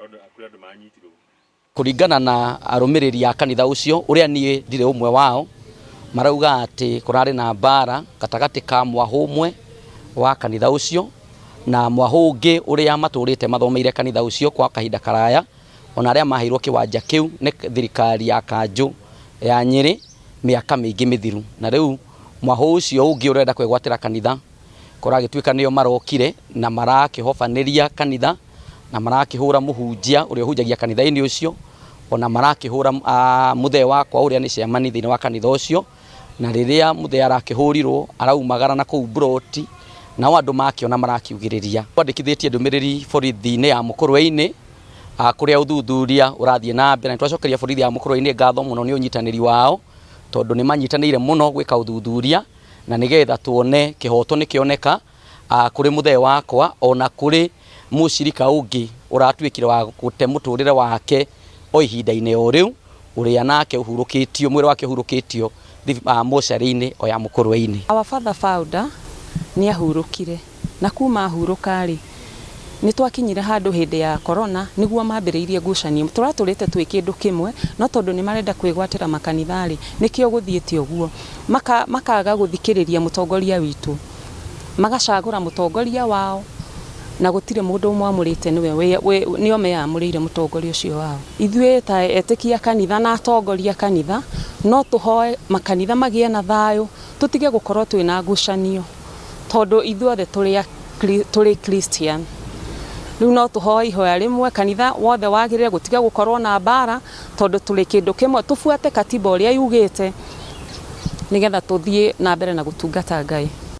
Kũrĩ andũ manyitirwo. Kũringana na arũmĩrĩri a kanitha ũcio, ũrĩa niĩ ndirĩ ũmwe wao, marauga atĩ kũrarĩ na mbara gatagatĩ ka mwahũ ũmwe wa kanitha ũcio na mwahũ ũngĩ ũrĩa matũrĩte mathomeire kanitha ũcio kwa kahinda karaya, ona arĩa maheirwo kĩwanja kĩu nĩ thirikari ya kanjũ ya Nyĩrĩ mĩaka mĩingĩ mĩthiru. Na rĩu mwahũ ũcio ũngĩ ũrenda kwĩgwatĩra kanitha kũragĩtuĩka nĩo marokire na marakĩhobanĩria kanitha na marakĩhũra mũhunjia ũrĩa ũhunjagia kanitha-inĩ ũcio, ona marakĩhũra mũthee wakwa ũrĩa nĩ chairman thĩinĩ wa kanitha ũcio, na rĩrĩa mũthee arakĩhũrirwo araumagara na kũu mburoti, nao andũ makĩona marakiugĩrĩria. Twandĩkithĩtie ndũmĩrĩri borithi-inĩ ya Mũkũrwe-inĩ kũrĩa ũthuthuria ũrathiĩ na mbere, na nĩtwacokeria borithi ya Mũkũrwe-inĩ ngatho mũno nĩ ũnyitanĩri wao, tondũ nĩ manyitanĩire mũno gwĩka ũthuthuria na nĩgetha tuone kĩhoto nĩkĩoneka. Kũrĩ mũthee wakwa ona kũrĩ mũcirika ũngĩ ũratuĩkire wa gũte mũtũrĩre wake o ihinda-inĩ o rĩu, ũrĩa nake ũhurũkĩtio, mwĩrĩ wake ũhurũkĩtio mocarĩ-inĩ o ya Mũkũrwe-inĩ. Our father founder nĩ ahurũkire na kuma ahurũka rĩ, nĩ twakinyire handũ hĩndĩ ya corona nĩguo mambĩrĩirie ngucanio. Tũratũrĩte twĩ kĩndũ kĩmwe no tondũ nĩ marenda kwĩgwatĩra makanitha rĩ, nĩkĩo gũthiĩte ũguo. Makaga gũthikĩrĩria mũtongoria witũ. Magacagũra mũtongoria wao na gũtirĩ mũndũ ũmwamũrĩte nĩwe nĩo meyamũrĩire mũtongoria ũcio wao. Ithuĩ ta etĩkia kanitha na atongoria kanitha no tũhoe makanitha magĩe na thayũ, tũtige gũkorwo twĩna ngucanio tondũ ithuothe tũrĩ Christian. Rĩu no tũhoe ihoya rĩmwe kanitha wothe wagĩrĩre gũtiga gũkorwo na mbara tondũ tũrĩ kĩndũ kĩmwe, tũbuate katiba ũrĩa yugĩte nĩgetha tũthiĩ na mbere na gũtungata Ngai.